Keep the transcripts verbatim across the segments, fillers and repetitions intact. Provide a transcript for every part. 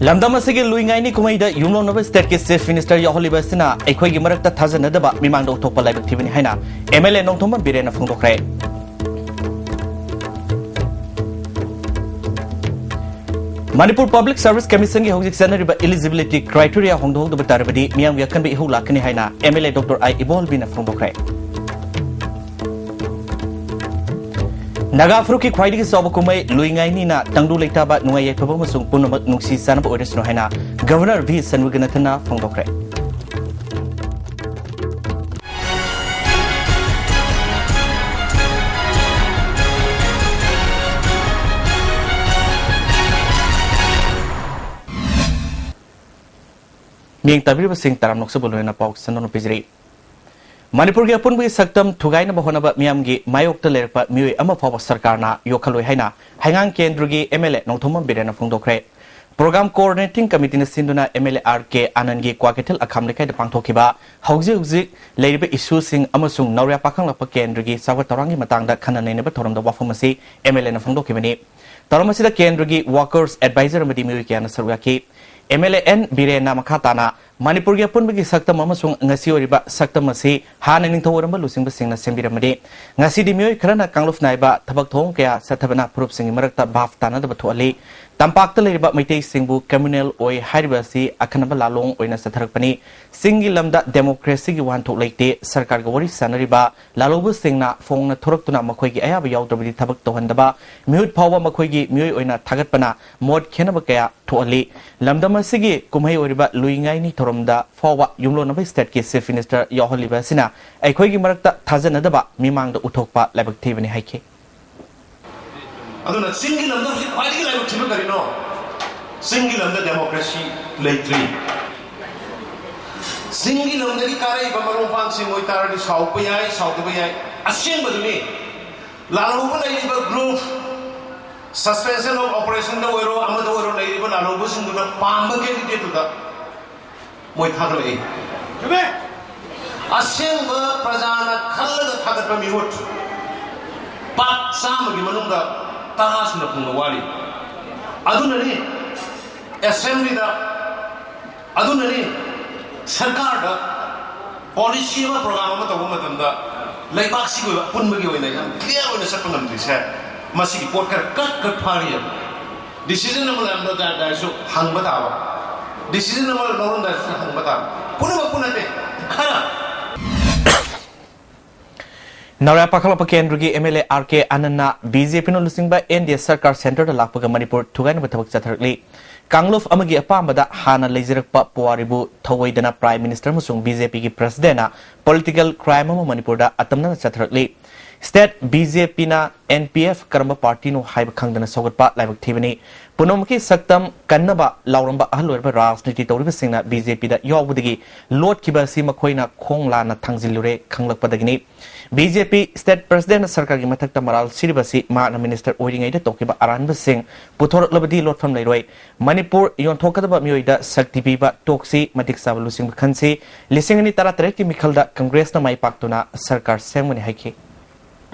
ꯂꯝꯗꯝ ꯑꯁꯤꯒꯤ ꯂꯨꯏ ꯉꯥꯏꯅꯤ ꯀꯨꯝꯍꯩꯗ ꯌꯨꯝꯂꯣꯟꯅꯕ state ꯀꯤ chief minister ꯌꯥꯎꯍꯜꯂꯤꯕ ꯑꯁꯤꯅ ꯑꯩꯈꯣꯏꯒꯤ ꯃꯔꯛꯇ ꯊꯥꯖꯅꯗꯕ, ꯃꯤꯃꯥꯡꯗ ꯎꯊꯣꯛꯄ ꯂꯥꯏꯕꯛ ꯊꯤꯕꯅꯤ ꯍꯥꯏꯅ M L A ꯅꯣꯡꯊꯣꯝꯕꯝ ꯕꯤꯔꯦꯟꯅ ꯐꯣꯡꯗꯣꯛꯈ꯭ꯔꯦ꯫ ꯃꯅꯤꯄꯨꯔ Public Service Commission ꯒꯤ ꯍꯧꯖꯤꯛ ꯆꯠꯅꯔꯤꯕ eligibility criteria ꯍꯣꯡꯗꯣꯛꯍꯧꯗꯕ ꯇꯥꯔꯕꯗꯤ ꯃꯤꯌꯥꯝꯒꯤ ꯑꯀꯟꯕ ꯏꯍꯧ ꯂꯥꯛꯀꯅꯤ ꯍꯥꯏꯅ M L A Doctor I ꯏꯕꯣꯜꯕꯤꯅ ꯐꯣꯡꯗꯣꯛꯈ꯭ꯔꯦ꯫ Naga ꯐꯨꯔꯨꯞꯀꯤ ꯈ꯭ꯋꯥꯏꯗꯒꯤ ꯆꯥꯎꯕ ꯀꯨꯝꯍꯩ ꯂꯨꯏ ꯉꯥꯏꯅꯤꯅ ꯇꯪꯗꯨ ꯂꯩꯇꯥꯕ, ꯅꯨꯡꯉꯥꯏ ꯌꯥꯏꯐꯕ ꯑꯃꯁꯨꯡ ꯄꯨꯝꯅꯃꯛ ꯅꯨꯡꯁꯤ ꯆꯥꯟꯅꯕ ꯑꯣꯏꯔꯁꯅꯨ ꯍꯥꯏꯅ Governor V ꯁꯟꯃꯨꯒꯅꯥꯊꯟꯅ ꯐꯣꯡꯗꯣꯛꯈ꯭ꯔꯦ꯫ ꯃꯤꯌꯦꯡ ꯇꯥꯕꯤꯔꯤꯕꯁꯤꯡ ꯇꯔꯥꯝꯅ ꯑꯣꯛꯆꯕ ꯂꯣꯏꯅꯅ ꯄꯥꯎ ꯁꯟꯗꯣꯛꯅ ꯄꯤꯖꯔꯤ꯫ ꯃꯅꯤꯄꯨꯔꯒꯤ ꯑꯄꯨꯟꯕꯒꯤ ꯁꯛꯇꯝ ꯊꯨꯒꯥꯏꯅꯕ ꯍꯣꯠꯅꯕ ꯃꯤꯌꯥꯝꯒꯤ ꯃꯥꯌꯣꯛꯇ ꯂꯩꯔꯛꯄ ꯃꯤꯑꯣꯏ ꯑꯃ ꯐꯥꯎꯕ ꯁꯔꯀꯥꯔꯅ ꯌꯣꯛꯍꯜꯂꯣꯏ ꯍꯥꯏꯅ ꯍꯩꯉꯥꯡ ꯀꯦꯟꯗ꯭ꯔꯒꯤ M L A ꯅꯣꯡꯊꯣꯝꯕꯝ ꯕꯤꯔꯦꯟꯅ ꯐꯣꯡꯗꯣꯛꯈ꯭ꯔꯦ꯫ Program Coordinating Committeeꯅ ꯁꯤꯟꯗꯨꯅ M L A R K ꯑꯥꯅꯟꯗꯒꯤ Kwakeithel ꯑꯈꯥꯝ ꯂꯩꯀꯥꯏꯗ ꯄꯥꯡꯊꯣꯛꯈꯤꯕ ꯍꯧꯖꯤꯛ ꯍꯧꯖꯤꯛ ꯂꯩꯔꯤꯕ issueꯁꯤꯡ ꯑꯃꯁꯨꯡ ꯅꯧꯔꯌꯥ ꯄꯥꯈꯪꯂꯛꯄ ꯀꯦꯟꯗ꯭ꯔꯒꯤ ꯆꯥꯎꯈꯠ ꯊꯧꯔꯥꯡꯒꯤ ꯃꯇꯥꯡꯗ ꯈꯟꯅ ꯅꯩꯅꯕ ꯊꯧꯔꯝꯗ ꯋꯥꯐꯝ ꯑꯁꯤ M L Aꯅ ꯐꯣꯡꯗꯣꯛꯈꯤꯕꯅꯤ꯫ ꯊꯧꯔꯝ ꯑꯁꯤꯗ ꯀꯦꯟꯗ꯭ꯔꯒꯤ workers, advisor ꯑꯃꯗꯤ ꯃꯤꯑꯣꯏ ꯀꯌꯥꯅ ꯁꯔꯨꯛ ꯌꯥꯈꯤ꯫ M L A N ꯕꯤꯔꯦꯟꯅ ꯃꯈꯥ ꯇꯥꯅ ꯃꯅꯤꯄꯨꯔꯒꯤ ꯑꯄꯨꯟꯕꯒꯤ ꯁꯛꯇꯝ ꯑꯃꯁꯨꯡ ꯉꯁꯤ ꯑꯣꯏꯔꯤꯕ ꯁꯛꯇꯝ ꯑꯁꯤ ꯍꯥꯟꯅ ꯅꯤꯡꯊꯧ ꯑꯣꯏꯔꯝꯕ ꯂꯨꯆꯤꯡꯕꯁꯤꯡꯅ ꯁꯦꯝꯕꯤꯔꯝꯕꯅꯤ꯫ ꯉꯁꯤꯗꯤ ꯃꯤꯑꯣꯏ ꯈꯔꯅ ꯀꯥꯡꯂꯨꯞ ꯅꯥꯏꯕ ꯊꯕꯛ ꯊꯧꯑꯣꯡ ꯀꯌꯥ ꯆꯠꯊꯕꯅ ꯐꯨꯔꯨꯞꯁꯤꯡꯒꯤ ꯃꯔꯛꯇ ꯚꯥꯞ ꯇꯥꯅꯗꯕ ꯊꯣꯛꯍꯜꯂꯤ꯫ ꯇꯝꯄꯥꯛꯇ ꯂꯩꯔꯤꯕ ꯃꯩꯇꯩꯁꯤꯡꯕꯨ communal ꯑꯣꯏ ꯍꯥꯏꯔꯤꯕ ꯑꯁꯤ ꯑꯈꯟꯅꯕ ꯂꯥꯂꯣꯡ ꯑꯣꯏꯅ ꯆꯠꯊꯔꯛꯄꯅꯤ꯫ ꯆꯤꯡꯒꯤ ꯂꯝꯗ democracyꯒꯤ ꯋꯥꯍꯟꯊꯣꯛ ꯂꯩꯇꯦ꯫ ꯁꯔꯀꯥꯔꯒ ꯋꯥꯔꯤ ꯁꯥꯅꯔꯤꯕ ꯂꯥꯂꯧꯕꯁꯤꯡꯅ ꯐꯣꯡꯅ ꯊꯣꯔꯛꯇꯨꯅ ꯃꯈꯣꯏꯒꯤ ꯑꯌꯥꯕ ꯌꯥꯎꯗ꯭ꯔꯕꯗꯤ ꯊꯕꯛ ꯇꯧꯍꯟꯗꯕ, ꯃꯤꯍꯨꯠ ꯐꯥꯎꯕ ꯃꯈꯣꯏꯒꯤ ꯃꯤꯑꯣꯏ ꯑꯣꯏꯅ ꯊꯥꯒꯠꯄꯅ ꯃꯣꯠ ꯈꯦꯟꯅꯕ ꯀꯌꯥ ꯊꯣꯛꯍꯜꯂꯤ꯫ ꯂꯝꯗꯝ ꯑꯁꯤꯒꯤ ꯀꯨꯝꯍꯩ ꯑꯣꯏꯔꯤꯕ ꯂꯨꯏ ꯉꯥꯏꯅꯤ ꯊꯧꯔꯝꯗ ꯐꯥꯎꯕ ꯌꯨꯝꯂꯣꯟꯅꯕ stateꯀꯤ chief minister ꯌꯥꯎꯍꯜꯂꯤꯕ ꯑꯁꯤꯅ ꯑꯩꯈꯣꯏꯒꯤ ꯃꯔꯛꯇ ꯊꯥꯖꯅꯗꯕ, ꯃꯤꯃꯥꯡꯗ ꯎꯊꯣꯛꯄ ꯂꯥꯏꯕꯛ ꯊꯤꯕꯅꯤ ꯍꯥꯏꯈꯤ꯫ ꯑꯗꯨꯅ ꯆꯤꯡꯒꯤ ꯂꯝꯗ ꯍꯧꯖꯤꯛ ꯈ꯭ꯋꯥꯏꯗꯒꯤ ꯂꯥꯏꯕꯛ ꯊꯤꯕ ꯀꯔꯤꯅꯣ? ꯆꯤꯡꯒꯤ ꯂꯝꯗ democracy ꯂꯩꯇ꯭ꯔꯤ꯫ ꯆꯤꯡꯒꯤ ꯂꯝꯗꯒꯤ ꯀꯥꯔꯛꯏꯕ ꯃꯔꯨꯞ ꯃꯄꯥꯡꯁꯤꯡ ꯑꯣꯏꯇꯥꯔꯗꯤ ꯁꯥꯎꯕ ꯌꯥꯏ, ꯁꯥꯎꯗꯕ ꯌꯥꯏ, ꯑꯁꯦꯡꯕꯗꯨꯅꯤ꯫ ꯂꯥꯜꯍꯧꯕ ꯂꯩꯔꯤꯕ group, suspension of operationꯗ ꯑꯣꯏꯔꯣ, ꯑꯃꯗ ꯑꯣꯏꯔꯣ, ꯂꯩꯔꯤꯕ ꯂꯥꯜꯍꯧꯕꯁꯤꯡꯗꯨꯅ ꯄꯥꯝꯕ candidateꯇꯨꯗ ꯃꯣꯏ ꯊꯥꯒꯠꯂꯛꯏ꯫ ꯆꯨꯝꯃꯦ꯫ ꯑꯁꯦꯡꯕ ꯄ꯭ꯔꯖꯥꯅ ꯈꯜꯂꯒ ꯊꯥꯒꯠꯄ ꯃꯤꯍꯨꯠ ꯄꯥꯛ ꯆꯥꯝꯃꯒꯤ ꯃꯅꯨꯡꯗ ꯇꯔꯥ ꯁꯨꯅ ꯐꯪꯕ ꯋꯥꯔꯤ꯫ ꯑꯗꯨꯅꯅꯤ ꯑꯦꯁꯦꯝꯕ꯭ꯂꯤꯗ ꯑꯗꯨꯅꯅꯤ ꯁꯔꯀꯥꯔꯗ ꯄꯣꯂꯤꯁꯤ ꯑꯃ, ꯄ꯭ꯔꯣꯒ꯭ꯔꯥꯝ ꯑꯃ ꯇꯧꯕ ꯃꯇꯝꯗ ꯂꯩꯕꯥꯛꯁꯤꯒꯤ ꯑꯣꯏꯕ ꯑꯄꯨꯟꯕꯒꯤ ꯑꯣꯏꯅ ꯌꯥꯝ ꯀ꯭ꯂꯤꯌꯥꯔ ꯑꯣꯏꯅ ꯆꯠꯄ ꯉꯝꯗ꯭ꯔꯤꯁꯦ꯫ ꯃꯁꯤꯒꯤ ꯄꯣꯠ ꯈꯔ ꯀꯛ ꯀꯛ ꯐꯥꯔꯤꯑꯕ꯫ ꯗꯤꯁꯤꯖꯟ ꯑꯃ ꯂꯧꯔꯝꯗꯥꯏꯗꯁꯨ ꯍꯪꯕ ꯇꯥꯕ, ꯗꯤꯁꯤꯖꯟ ꯑꯃ ꯂꯧꯔꯝꯗꯥꯏꯗꯁꯨ ꯍꯪꯕ ꯇꯥꯕ꯫ ꯄꯨꯝꯅꯃꯛꯄꯨ ꯅꯠꯇꯦ, ꯈꯔ꯫ ꯅꯥꯎꯔꯦꯝ ꯄꯥꯈꯠꯂꯛꯄ ꯀꯦꯟꯗ꯭ꯔꯒꯤ M L A R K ꯑꯥꯅꯟꯅ ꯕꯤ ꯖꯦ ꯄꯤꯅ ꯂꯨꯆꯤꯡꯕ ꯑꯦꯟ ꯗꯤ ꯑꯦ ꯁꯔꯀꯥꯔ ꯁꯦꯟꯇꯔꯗ ꯂꯥꯛꯄꯒ ꯃꯅꯤꯄꯨꯔ ꯊꯨꯒꯥꯏꯅꯕ ꯊꯕꯛ ꯆꯠꯊꯔꯛꯂꯤ꯫ ꯀꯥꯡꯂꯨꯞ ꯑꯃꯒꯤ ꯑꯄꯥꯝꯕꯗ ꯍꯥꯟꯅ ꯂꯩꯖꯔꯛꯄ ꯄꯨꯋꯥꯔꯤꯕꯨ ꯊꯧꯑꯣꯏꯗꯅ ꯄ꯭ꯔꯥꯏꯝ ꯃꯤꯅꯤꯁꯇꯔ ꯑꯃꯁꯨꯡ ꯕꯤ ꯖꯦ ꯄꯤꯒꯤ ꯄ꯭ꯔꯁꯤꯗꯦꯟꯅ ꯄꯣꯂꯤꯇꯤꯀꯦꯜ ꯀ꯭ꯔꯥꯏꯝ ꯑꯃ ꯃꯅꯤꯄꯨꯔꯗ ꯑꯇꯝꯅꯅ ꯆꯠꯊꯔꯛꯂꯤ꯫ ꯁ꯭ꯇꯦꯠ ꯕꯤ ꯖꯦ ꯄꯤꯅ ꯑꯦꯟ ꯄꯤ ꯑꯦꯐ ꯀꯔꯝꯕ ꯄꯥꯔꯇꯤꯅꯣ ꯍꯥꯏꯕ ꯈꯪꯗꯅ ꯁꯧꯒꯠꯄ ꯂꯥꯏꯕꯛ ꯊꯤꯕꯅꯤ꯫ ꯄꯨꯝꯅꯃꯛꯀꯤ ꯁꯛꯇꯝ ꯀꯟꯅꯕ ꯂꯥꯎꯔꯝꯕ ꯑꯍꯜ ꯑꯣꯏꯔꯕ ꯔꯥꯖꯅꯤꯇꯤ ꯇꯧꯔꯤꯕꯁꯤꯡꯅ ꯕꯤ ꯖꯦ ꯄꯤꯗ ꯌꯥꯎꯕꯗꯒꯤ ꯂꯣꯠꯈꯤꯕ ꯑꯁꯤ ꯃꯈꯣꯏꯅ ꯈꯣꯡ ꯂꯥꯟꯅ ꯊꯥꯡꯖꯤꯜꯂꯨꯔꯦ ꯈꯪꯂꯛꯄꯗꯒꯤꯅꯤ꯫ ꯕꯤ ꯖꯦ ꯄꯤ ꯁ꯭ꯇꯦꯠ ꯄ꯭ꯔꯁꯤꯗꯦꯟꯅ ꯁꯔꯀꯥꯔꯒꯤ ꯃꯊꯛꯇ ꯃꯔꯥꯜ ꯁꯤꯔꯤꯕꯁꯤ ꯃꯍꯥꯛꯅ ꯃꯤꯅꯤꯁꯇꯔ ꯑꯣꯏꯔꯤꯉꯩꯗ ꯇꯧꯈꯤꯕ ꯑꯔꯥꯟꯕꯁꯤꯡ ꯄꯨꯊꯣꯔꯛꯂꯕꯗꯤ ꯂꯣꯠꯐꯝ ꯂꯩꯔꯣꯏ꯫ ꯃꯅꯤꯄꯨꯔ ꯌꯣꯟꯊꯣꯛꯀꯗꯕ ꯃꯤꯑꯣꯏꯗ ꯁꯛꯇꯤ ꯄꯤꯕ ꯇꯣꯛꯁꯤ, ꯃꯇꯤꯛ ꯆꯥꯕ ꯂꯨꯆꯤꯡꯕ ꯈꯟꯁꯤ꯫ ꯂꯤꯁꯤꯡ ꯑꯅꯤ ꯇꯔꯥꯇꯔꯦꯠꯀꯤ ꯃꯤꯈꯜꯗ ꯀꯪꯒ꯭ꯔꯦꯁꯅ ꯃꯥꯏ ꯄꯥꯛꯇꯨꯅ ꯁꯔꯀꯥꯔ ꯁꯦꯝꯒꯅꯤ ꯍꯥꯏꯈꯤ꯫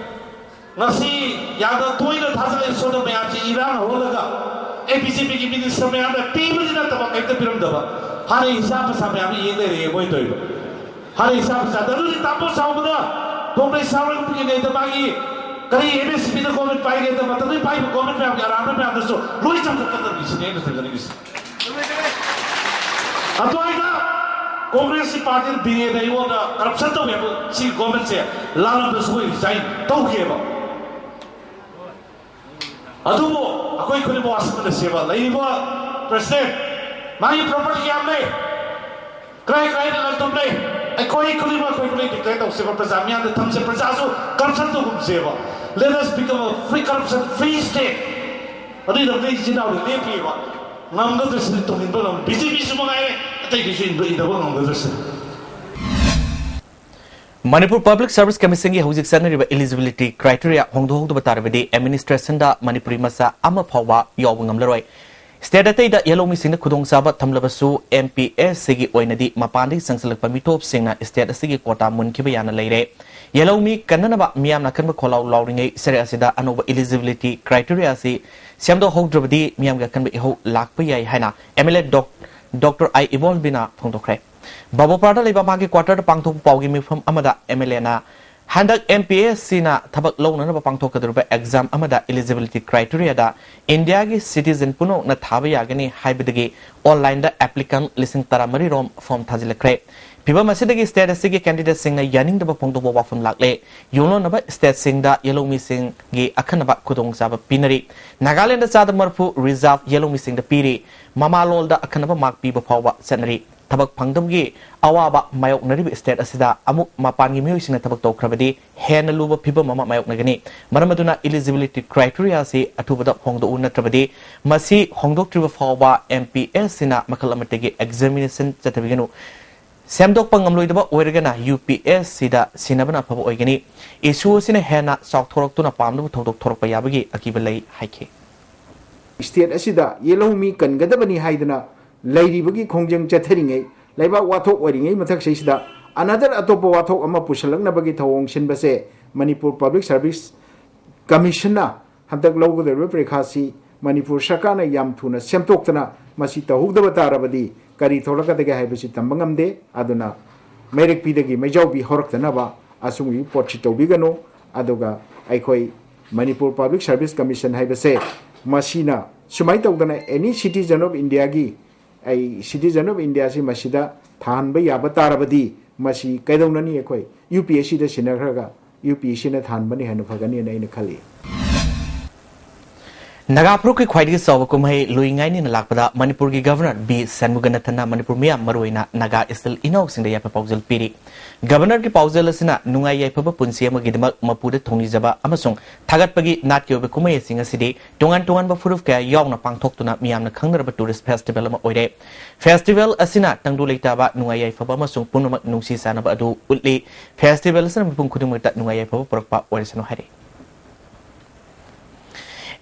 ꯉꯁꯤ ꯌꯥꯝꯅ ꯇꯣꯏꯅ ꯊꯥꯖ ꯏꯁꯣꯔꯗ ꯃꯌꯥꯝꯁꯤ ꯏꯔꯥꯡ ꯍꯧꯍꯜꯂꯒ ꯑꯦ ꯕꯤ ꯖꯦ ꯄꯤꯒꯤ ꯃꯤꯅꯤꯁꯇꯔ ꯃꯌꯥꯝꯅ ꯄꯤꯕꯗꯤ ꯅꯠꯇꯕ ꯀꯔꯤꯝꯇ ꯄꯤꯔꯝꯗꯕ꯫ ꯍꯥꯟꯅ ꯍꯤꯁꯥꯞ ꯄꯩꯁꯥ ꯃꯌꯥꯝ ꯌꯦꯡ ꯂꯩꯔꯦ ꯃꯣꯏ ꯇꯧꯔꯤꯕ꯫ ꯍꯥꯟꯅ ꯍꯤꯁꯥꯞ ꯄꯩꯁꯥꯗ ꯑꯗꯨꯗꯤ ꯇꯥꯃꯣ ꯁꯥꯎꯕꯗ ꯀꯣꯡꯒ꯭ꯔꯦꯁ ꯁꯥꯎꯔꯒ ꯄꯤꯔꯤꯉꯩꯗ ꯃꯥꯒꯤ ꯀꯔꯤ ꯑꯦꯝ ꯑꯦꯁ ꯄꯤꯅ ꯒꯣꯔꯃꯦꯟ ꯄꯥꯏꯔꯤꯉꯩꯗ ꯃꯇꯝꯗꯨꯒꯤ ꯄꯥꯏꯕ ꯒꯣꯔꯃꯦꯟ ꯃꯌꯥꯝꯒꯤ ꯑꯔꯥꯟꯕ ꯃꯌꯥꯝꯗꯨꯁꯨ ꯂꯣꯏ ꯆꯥꯝꯊꯣꯛꯀꯗꯕꯅꯤ ꯁꯤꯅꯤ ꯑꯩꯅ ꯊꯝꯖꯅꯤꯡꯉꯤꯁꯦ꯫ ꯑꯗꯨꯋꯥꯏꯗ ꯀꯣꯡꯒ꯭ꯔꯦꯁꯀꯤ ꯄꯥꯔꯇꯤꯅ ꯕꯤꯔꯦꯟꯅ ꯑꯩꯉꯣꯟꯗ ꯀꯔꯞꯁꯟ ꯇꯧꯋꯦ ꯍꯥꯏꯕ ꯁꯤ ꯒꯣꯔꯃꯦꯟꯁꯦ ꯂꯥꯜꯂꯝꯗꯁꯨ ꯑꯩꯈꯣꯏ ꯔꯤꯖꯥꯏꯟ ꯇꯧꯈꯤꯑꯕ꯫ ꯑꯗꯨꯕꯨ ꯑꯩꯈꯣꯏ ꯈꯨꯗꯤꯡꯃꯛ ꯋꯥꯁꯛꯃꯤꯟꯅꯁꯦꯕ꯫ ꯂꯩꯔꯤꯕ ꯄ꯭ꯔꯁꯤꯗꯦꯟ, ꯃꯥꯒꯤ ꯄ꯭ꯔꯣꯄꯔꯇꯤ ꯌꯥꯝ ꯂꯩ, ꯀꯔꯥꯏ ꯀꯔꯥꯏꯗ ꯂꯟ ꯊꯨꯝ ꯂꯩ, ꯑꯩꯈꯣꯏ ꯈꯨꯗꯤꯡꯃꯛ ꯑꯩꯈꯣꯏ ꯈꯨꯗꯤꯡ ꯗꯤꯀ꯭ꯂꯦꯌꯔ ꯇꯧꯁꯦꯕ꯫ ꯄ꯭ꯔꯖꯥ ꯃꯤꯌꯥꯝꯗ ꯊꯝꯁꯦ, ꯄ꯭ꯔꯖꯥꯁꯨ corruption ꯇꯧꯒꯨꯝꯁꯦꯕ꯫ Let us become a free corruption free state. ꯑꯗꯨꯒꯤꯗꯃꯛꯇ ꯏꯆꯤꯟ ꯏꯅꯥꯎꯗ ꯂꯦꯞꯄꯤꯕ꯫ ꯉꯝꯒꯗ꯭ꯔꯁꯤꯗꯤ ꯇꯧꯅꯤꯡꯕ ꯉꯝ-, ꯕꯤ ꯖꯦ ꯄꯤꯁꯨ ꯃꯉꯥꯏꯔꯦ, ꯑꯇꯩꯒꯤꯁꯨ ꯏꯟꯕ ꯏꯟꯅꯕ ꯉꯝꯒꯗ꯭ꯔꯁꯤꯗꯤ꯫ ꯃꯅꯤꯄꯨꯔ ꯄꯕ꯭ꯂꯤꯛ ꯁꯔꯚꯤꯁ ꯀꯃꯤꯁꯟꯒꯤ ꯍꯧꯖꯤꯛ ꯆꯠꯅꯔꯤꯕ eligibility criteria ꯍꯣꯡꯗꯣꯛꯍꯧꯗꯕ ꯇꯥꯔꯕꯗꯤ administrationꯗ ꯃꯅꯤꯄꯨꯔꯤ ꯃꯆꯥ ꯑꯃ ꯐꯥꯎꯕ ꯌꯥꯎꯕ ꯉꯝꯂꯔꯣꯏ꯫ ꯁ꯭ꯇꯦꯠ ꯑꯇꯩꯗ ꯌꯦꯜꯍꯧꯃꯤꯁꯤꯡꯗ ꯈꯨꯗꯣꯡꯆꯥꯕ ꯊꯝꯂꯕꯁꯨ, ꯑꯦꯝ ꯄꯤ ꯑꯦꯁ ꯁꯤꯒꯤ ꯑꯣꯏꯅꯗꯤ ꯃꯄꯥꯟꯗꯒꯤ ꯆꯪꯁꯤꯜꯂꯛꯄ ꯃꯤꯇꯣꯞꯁꯤꯡꯅ ꯁ꯭ꯇꯦꯠ ꯑꯁꯤꯒꯤ ꯀꯣꯇꯥ ꯃꯨꯟꯈꯤꯕ ꯌꯥꯅ ꯂꯩꯔꯦ꯫ ꯌꯦꯜꯍꯧꯃꯤ ꯀꯟꯅꯅꯕ ꯃꯤꯌꯥꯝꯅ ꯑꯀꯟꯕ ꯈꯣꯜꯂꯥꯎ ꯂꯥꯎꯔꯤꯉꯩ ꯁꯔꯦ ꯑꯁꯤꯗ ꯑꯅꯧꯕ eligibility criteria ꯑꯁꯤ ꯁꯦꯝꯗꯣꯛꯍꯧꯗ꯭ꯔꯕꯗꯤ ꯃꯤꯌꯥꯝꯒꯤ ꯑꯀꯟꯕ ꯏꯍꯧ ꯂꯥꯛꯄ ꯌꯥꯏ ꯍꯥꯏꯅ ꯑꯦꯝ ꯑꯦꯜ ꯑꯦ ꯗꯣꯛ-, ꯗꯣꯛꯇꯔ ꯑꯥꯏ ꯏꯕꯣꯜꯕꯤꯅ ꯐꯣꯡꯗꯣꯛꯈ꯭ꯔꯦ꯫ ꯕꯥꯕꯣꯄꯥꯔꯗ ꯂꯩꯕ ꯃꯍꯥꯛꯀꯤ ꯀ꯭ꯋꯥꯇꯔꯗ ꯄꯥꯡꯊꯣꯛꯄ ꯄꯥꯎꯒꯤ ꯃꯤꯐꯝ ꯑꯃꯗ ꯑꯦꯝ ꯑꯦꯜ ꯑꯦꯅ ꯍꯟꯗꯛ ꯑꯦꯝ ꯄꯤ ꯑꯦꯁ ꯁꯤꯅ ꯊꯕꯛ ꯂꯧꯅꯅꯕ ꯄꯥꯡꯊꯣꯛꯀꯗꯧꯔꯤꯕ ꯑꯦꯛꯖꯥꯝ ꯑꯃꯗ eligibility criteriaꯗ ꯏꯟꯗꯤꯌꯥꯒꯤ citizen ꯄꯨꯝꯅꯃꯛꯅ ꯊꯥꯕ ꯌꯥꯒꯅꯤ ꯍꯥꯏꯕꯗꯒꯤ ꯑꯣꯟꯂꯥꯏꯟꯗ applicant ꯂꯤꯁꯤꯡ ꯇꯔꯥꯃꯔꯤ ꯔꯣꯝ ꯐꯣꯔꯝ ꯊꯥꯖꯤꯜꯂꯛꯈ꯭ꯔꯦ꯫ ꯐꯤꯚꯝ ꯑꯁꯤꯗꯒꯤ ꯁ꯭ꯇꯦꯠ ꯑꯁꯤꯒꯤ ꯀꯦꯟꯗꯤꯗꯦꯠꯁꯤꯡꯅ ꯌꯥꯅꯤꯡꯗꯕ ꯐꯣꯡꯗꯣꯛꯄ ꯋꯥꯐꯝ ꯂꯥꯛꯂꯦ꯫ ꯌꯨꯝꯂꯣꯟꯅꯕ ꯁ꯭ꯇꯦꯠꯁꯤꯡꯗ ꯌꯦꯜꯍꯧꯃꯤꯁꯤꯡꯒꯤ ꯑꯈꯟꯅꯕ ꯈꯨꯗꯣꯡꯆꯥꯕ ꯄꯤꯅꯔꯤ꯫ ꯅꯥꯒꯥꯂꯦꯟꯗ ꯆꯥꯗ ꯃꯔꯐꯨ reserve ꯌꯦꯜꯍꯧꯃꯤꯁꯤꯡꯗ ꯄꯤꯔꯤ꯫ ꯃꯃꯥꯂꯣꯟꯗ ꯑꯈꯟꯅꯕ ꯃꯥꯛ ꯄꯤꯕ ꯐꯥꯎꯕ ꯆꯠꯅꯔꯤ꯫ ꯊꯕꯛ ꯐꯪꯗꯕꯒꯤ ꯑꯋꯥꯕ ꯃꯥꯌꯣꯛꯅꯔꯤꯕ ꯁ꯭ꯇꯦꯠ ꯑꯁꯤꯗ ꯑꯃꯨꯛ ꯃꯄꯥꯟꯒꯤ ꯃꯤꯑꯣꯏꯁꯤꯡꯅ ꯊꯕꯛ ꯇꯧꯈ꯭ꯔꯕꯗꯤ ꯍꯦꯟꯅ ꯂꯨꯕ ꯐꯤꯚꯝ ꯑꯃ ꯃꯥꯌꯣꯛꯅꯒꯅꯤ꯫ ꯃꯔꯝ ꯑꯗꯨꯅ eligibility criteria ꯑꯁꯤ ꯑꯊꯨꯕꯗ ꯍꯣꯡꯗꯣꯛꯎ, ꯅꯠꯇ꯭ꯔꯕꯗꯤ ꯃꯁꯤ ꯍꯣꯡꯗꯣꯛꯇ꯭ꯔꯤꯕ ꯐꯥꯎꯕ ꯑꯦꯝ ꯄꯤ ꯑꯦꯁ ꯁꯤꯅ ꯃꯈꯜ ꯑꯃꯠꯇꯒꯤ examination ꯆꯠꯊꯕꯤꯒꯅꯨ꯫ ꯁꯦꯝꯗꯣꯛꯄ ꯉꯝꯂꯣꯏꯗꯕ ꯑꯣꯏꯔꯒꯅ ꯌꯨ ꯄꯤ ꯑꯦꯁ ꯁꯤꯗ ꯁꯤꯟꯅꯕꯅ ꯑꯐꯕ ꯑꯣꯏꯒꯅꯤ꯫ Issue ꯑꯁꯤꯅ ꯍꯦꯟꯅ ꯆꯥꯎꯊꯣꯔꯛꯇꯨꯅ ꯄꯥꯝꯗꯕ ꯊꯧꯗꯣꯛ ꯊꯣꯔꯛꯄ ꯌꯥꯕꯒꯤ ꯑꯀꯤꯕ ꯂꯩ ꯍꯥꯏꯈꯤ꯫ ꯁ꯭ꯇꯦꯠ ꯑꯁꯤꯗ ꯌꯦꯜꯍꯧꯃꯤ ꯀꯟꯒꯗꯕꯅꯤ ꯍꯥꯏꯗꯅ ꯂꯩꯔꯤꯕꯒꯤ ꯈꯣꯡꯖꯪ ꯆꯠꯊꯔꯤꯉꯩ, ꯂꯩꯕꯥꯛ ꯋꯥꯊꯣꯛ ꯑꯣꯏꯔꯤꯉꯩ ꯃꯊꯛꯁꯤꯗꯩꯁꯤꯗ another ꯑꯇꯣꯞꯄ ꯋꯥꯊꯣꯛ ꯑꯃ ꯄꯨꯁꯜꯂꯛꯅꯕꯒꯤ ꯊꯧꯑꯣꯡ ꯁꯤꯟꯕꯁꯦ ꯃꯅꯤꯄꯨꯔ Public Service Commissionꯅ ꯍꯟꯗꯛ ꯂꯧꯒꯗꯧꯔꯤꯕ ꯄꯔꯤꯈꯥꯁꯤ ꯃꯅꯤꯄꯨꯔ ꯁꯔꯀꯥꯔꯅ ꯌꯥꯝ ꯊꯨꯅ ꯁꯦꯝꯗꯣꯛꯇꯅ ꯃꯁꯤ ꯇꯧꯍꯧꯗꯕ ꯇꯥꯔꯕꯗꯤ ꯀꯔꯤ ꯊꯣꯛꯂꯛꯀꯗꯒꯦ ꯍꯥꯏꯕꯁꯤ ꯇꯝꯕ ꯉꯝꯗꯦ꯫ ꯑꯗꯨꯅ ꯃꯩꯔꯛꯄꯤꯗꯒꯤ ꯃꯩꯖꯥꯎꯕꯤ ꯍꯧꯔꯛꯇꯅꯕ ꯑꯁꯨꯝꯕꯒꯤ ꯄꯣꯠꯁꯤ ꯇꯧꯕꯤꯒꯅꯨ꯫ ꯑꯗꯨꯒ ꯑꯩꯈꯣꯏ ꯃꯅꯤꯄꯨꯔ Public Service Commission ꯍꯥꯏꯕꯁꯦ ꯃꯁꯤꯅ ꯁꯨꯃꯥꯏꯅ ꯇꯧꯗꯅ any citizen of Indiaꯒꯤ, ꯑꯩ citizen of Indiaꯁꯤ ꯃꯁꯤꯗ ꯊꯥꯍꯟꯕ ꯌꯥꯕ ꯇꯥꯔꯕꯗꯤ ꯃꯁꯤ ꯀꯩꯗꯧꯅꯅꯤ? ꯑꯩꯈꯣꯏ ꯌꯨ ꯄꯤ ꯑꯦꯁ ꯁꯤꯗ ꯁꯤꯟꯅꯈ꯭ꯔꯒ ꯌꯨ ꯄꯤ ꯑꯦꯁ ꯁꯤꯅ ꯊꯥꯍꯟꯕꯅꯤ ꯍꯥꯏꯅ ꯐꯒꯅꯤꯅ ꯑꯩꯅ ꯈꯜꯂꯤ꯫ ꯅꯥꯒꯥ ꯐꯨꯔꯨꯞꯀꯤ ꯈ꯭ꯋꯥꯏꯗꯒꯤ ꯆꯥꯎꯕ ꯀꯨꯝꯍꯩ ꯂꯨꯏ ꯉꯥꯏꯅꯤꯅ ꯂꯥꯛꯄꯗ ꯃꯅꯤꯄꯨꯔꯒꯤ ꯒꯚꯔꯅꯔ ꯕꯤ ꯁꯟꯃꯨꯒꯅꯥꯊꯟꯅ ꯃꯅꯤꯄꯨꯔ ꯃꯤꯌꯥꯝ, ꯃꯔꯨꯑꯣꯏꯅ ꯅꯥꯒꯥ ꯏꯆꯤꯜ ꯏꯅꯥꯎꯁꯤꯡꯗ ꯌꯥꯏꯐ ꯄꯥꯎꯖꯦꯜ ꯄꯤꯔꯤ꯫ ꯒꯚꯔꯅꯔꯒꯤ ꯄꯥꯎꯖꯦꯜ ꯑꯁꯤꯅ ꯅꯨꯡꯉꯥꯏ ꯌꯥꯏꯐꯕ ꯄꯨꯟꯁꯤ ꯑꯃꯒꯤꯗꯃꯛ ꯃꯄꯨꯗ ꯊꯧꯅꯤꯖꯕ ꯑꯃꯁꯨꯡ ꯊꯥꯒꯠꯄꯒꯤ ꯅꯥꯠꯀꯤ ꯑꯣꯏꯕ ꯀꯨꯝꯍꯩꯁꯤꯡ ꯑꯁꯤꯗꯤ ꯇꯣꯉꯥꯟ ꯇꯣꯉꯥꯟꯕ ꯐꯨꯔꯨꯞ ꯀꯌꯥ ꯌꯥꯎꯅ ꯄꯥꯡꯊꯣꯛꯇꯨꯅ ꯃꯤꯌꯥꯝꯅ ꯈꯪꯅꯔꯕ tourist festival ꯑꯃ ꯑꯣꯏꯔꯦ꯫ Festival ꯑꯁꯤꯅ ꯇꯪꯗꯨ ꯂꯩꯇꯥꯕ, ꯅꯨꯡꯉꯥꯏ ꯌꯥꯏꯐꯕ ꯑꯃꯁꯨꯡ ꯄꯨꯝꯅꯃꯛ ꯅꯨꯡꯁꯤ ꯆꯥꯟꯅꯕ ꯑꯗꯨ ꯎꯠꯂꯤ꯫ Festival ꯑꯁꯤꯅ ꯃꯤꯄꯨꯝ ꯈꯨꯗꯤꯡꯃꯛꯇ ꯅꯨꯡꯉꯥꯏ ꯌꯥꯏꯐꯕ ꯄꯨꯔꯛꯄ ꯑꯣꯏꯔꯁꯅꯨ ꯍꯥꯏꯔꯤ꯫